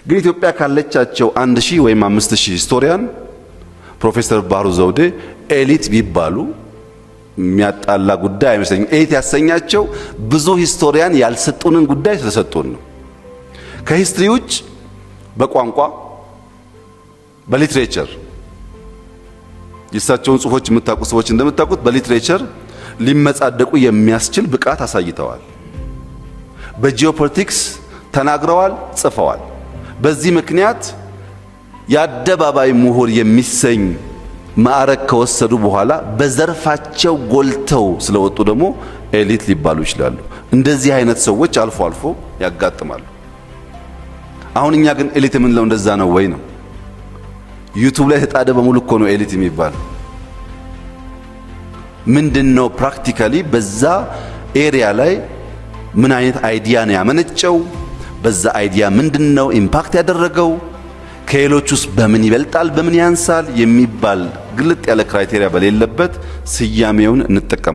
ግን ኢትዮጵያ ካለቻቸው 1000 ወይም 5000 historian ፕሮፌሰር ባህሩ ዘውዴ elite ቢባሉ የሚያጣላ ጉዳይ አይመስለኝም። Elite ያሰኛቸው ብዙ historian ያልሰጡንን ጉዳይ ስለሰጡን ነው። ከ history ውጭ በቋንቋ፣ በ literature፣ የእሳቸውን ጽሁፎች የምታውቁ ሰዎች እንደምታውቁት በ literature ሊመጻደቁ የሚያስችል ብቃት አሳይተዋል። በጂኦፖለቲክስ ተናግረዋል፣ ጽፈዋል። በዚህ ምክንያት የአደባባይ ምሁር የሚሰኝ ማዕረግ ከወሰዱ በኋላ በዘርፋቸው ጎልተው ስለወጡ ደግሞ elite ሊባሉ ይችላሉ። እንደዚህ አይነት ሰዎች አልፎ አልፎ ያጋጥማሉ። አሁን እኛ ግን elite የምንለው እንደዛ ነው ወይ ነው? YouTube ላይ የተጣደ በሙሉ እኮ ነው elite የሚባል። ምንድን ነው practically በዛ area ላይ ምን አይነት idea ነው ያመነጨው? በዛ idea ምንድን ነው impact ያደረገው? ከሌሎች ውስጥ በምን ይበልጣል፣ በምን ያንሳል የሚባል ግልጥ ያለ criteria በሌለበት ስያሜውን እንጠቀም።